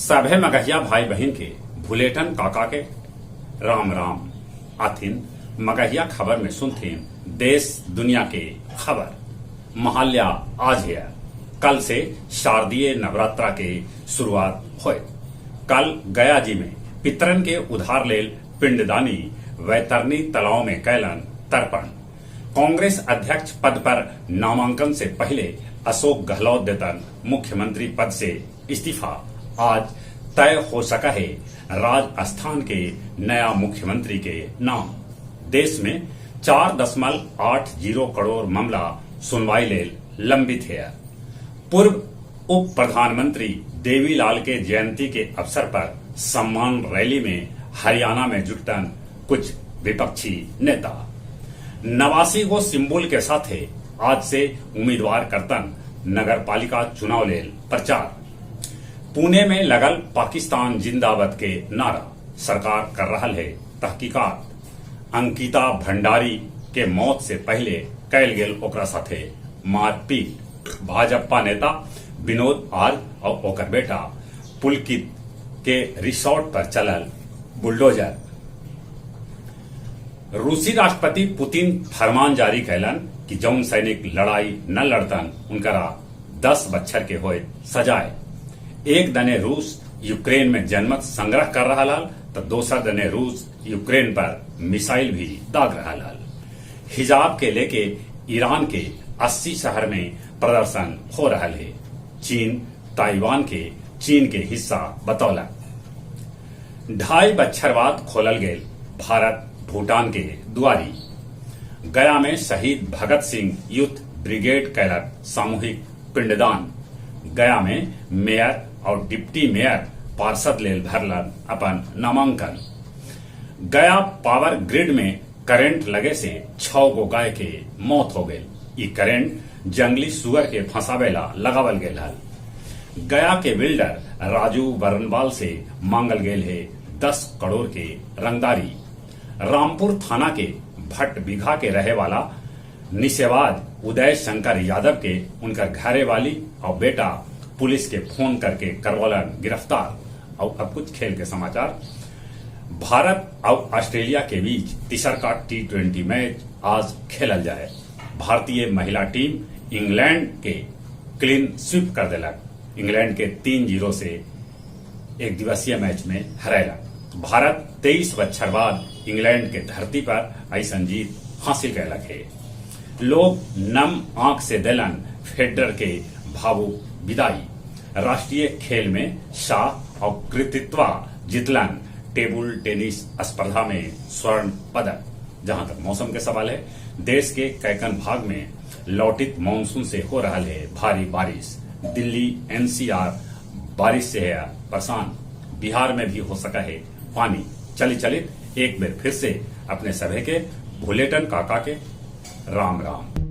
सभे मगहिया भाई बहिन के भुलेटन काका के राम राम। आथिन मगहिया खबर में सुनथिन देश दुनिया के खबर। महाल्या आज है, कल से शारदीय नवरात्रा के शुरुआत होए। कल गया जी में पितरन के उधार लेल पिंडदानी वैतरणी तलाव में कैलन तर्पण। कांग्रेस अध्यक्ष पद पर नामांकन से पहले अशोक गहलोत देतन मुख्यमंत्री पद से इस्तीफा। आज तय हो सका है राजस्थान के नया मुख्यमंत्री के नाम। देश में 4.80 करोड़ मामला सुनवाई लेल लंबित है। पूर्व उप प्रधानमंत्री देवीलाल के जयंती के अवसर पर सम्मान रैली में हरियाणा में जुटतन कुछ विपक्षी नेता। 89 गो सिंबल के साथे आज से उम्मीदवार करतन नगरपालिका चुनाव लेल प्रचार। पुणे में लगल पाकिस्तान जिंदाबाद के नारा, सरकार कर रहा है तहकीकात। अंकिता भंडारी के मौत से पहले कैल गेल ओकरा साथे मारपीट। भाजपा नेता विनोद आर्य और ओकर बेटा पुलकित के रिसोर्ट पर चलल बुलडोजर। रूसी राष्ट्रपति पुतिन फरमान जारी कैलन कि जौन सैनिक लड़ाई न लड़तन उनकरा 10 बच्छर के होए सजाए। एक दने रूस यूक्रेन में जनमत संग्रह कर रहा लाल तो दोसर दने रूस यूक्रेन पर मिसाइल भी दाग रहा लाल। हिजाब के लेके ईरान के 80 शहर में प्रदर्शन हो रहा है। चीन ताइवान के चीन के हिस्सा बतौला। 2.5 बच्छर बाद खोलल गेल भारत भूटान के दुआरी। गया में शहीद भगत सिंह यूथ ब्रिगेड कैलक सामूहिक पिंडदान। गया में मेयर और डिप्टी मेयर पार्षद लेल भरलन अपन नामांकन। गया पावर ग्रिड में करंट लगे से 6 गो गाय के मौत हो गई। ई करंट जंगली सुअर के फंसावेला लगावल गेल हल। गया के बिल्डर राजू बरनवाल से मांगल गेल है 10 करोड़ के रंगदारी। रामपुर थाना के भट्ट बीघा के रहे वाला निशेबाज उदय शंकर यादव के उनका घरे वाली और बेटा पुलिस के फोन करके करवलन गिरफ्तार। और अब कुछ खेल के समाचार। भारत और ऑस्ट्रेलिया के बीच तीसर का T20 match आज खेलल जाए। भारतीय महिला टीम इंग्लैंड के क्लीन स्वीप कर देलक। इंग्लैंड के 3-0 से एक दिवसीय मैच में हरैलक। भारत 23 बच्छर बाद इंग्लैंड के धरती पर ऐसा जीत हासिल कैलक है। लोग नम आंख से देलन फेडरर के भावुक विदाई। राष्ट्रीय खेल में शाह और कृतित्वा जितलन टेबल टेनिस स्पर्धा में स्वर्ण पदक। जहां तक मौसम के सवाल है, देश के कैकन भाग में लौटित मानसून से हो रहा है भारी बारिश। दिल्ली एनसीआर बारिश से है परेशान। बिहार में भी हो सका है पानी। चली चलित एक बार फिर से अपने सभे के भुलेटन काका के राम राम।